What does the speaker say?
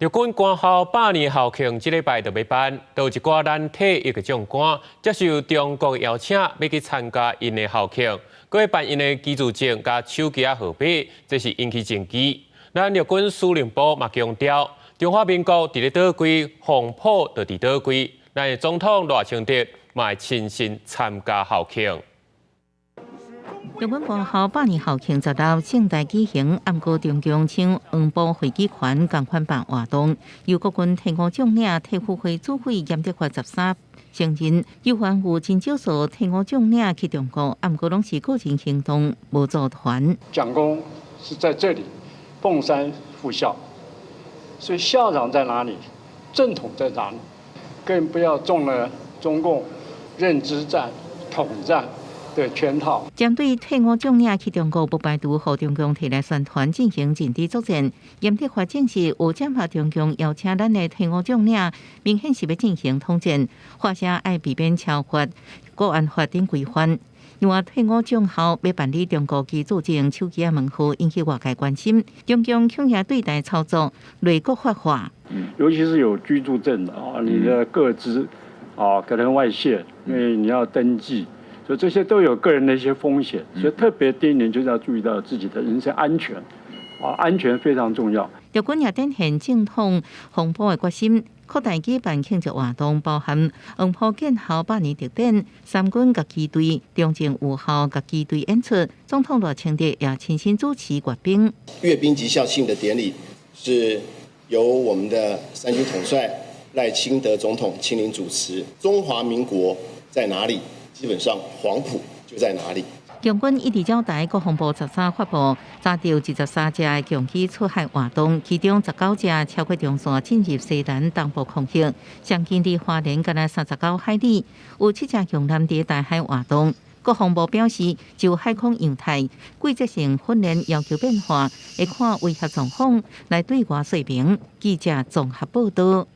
陸軍官校百年校慶，這禮拜就欲辦，就有一寡咱退役的將官接受中國邀請，欲去參加𪜶的校慶，閣欲辦𪜶的居住證佮手機仔號碼，這是引起爭議。咱陸軍司令部嘛強調，中華民國佇咧佗位，黃埔就佇佗位。咱的總統賴清德嘛會親身參加校慶。陸軍官校百年校慶16盛大舉行，毋過中共搶黃埔飛機權仝款辦活動，由國軍退伍將領退輔會主委嚴德發13承認，有關有真少數退伍將領去中國，毋過攏是個人行動，無組團。蔣公是在這裡，鳳山復校，所以校長在哪裡，正統在哪裡，更不要中了中共認知戰、統戰的圈套。針對退伍將領去中國，不排除予中共提來宣傳進行認知作戰。嚴德發證實有接獲中共邀請咱的退伍將領，明顯是欲進行統戰，發聲愛避免超越國安法等規範。另外，退伍將校欲辦理中國居住證手機仔門號，引起外界關心。中共恐嚇對台操作，類國法化。尤其是有居住證的啊，你的個資啊可能外洩，因為你要登記。所以這些都有個人的一些風險，所以特別第一點就是要注意到自己的人身安全，啊，安全非常重要。陸軍也展現正統防保的決心，擴大舉辦慶祝活動，包含黃埔建校百年特典、三軍共機隊、中正武校共機隊演出，總統賴清德也親身主持閱兵。閱兵及校慶的典禮是由我們的三軍統帥賴清德總統親臨主持。中華民國在哪裡？基本上黃埔就在哪裡。共軍一直繞台國防部13發布，查著23隻的共機出海活動，其中19隻超過中線進入西南東部空域，將近離花蓮干焦39海里，有七隻共艦佇台海活動。國防部表示，就海空樣態、季節性訓練要求變化，會看威脅狀況來對外說明。記者綜合報道。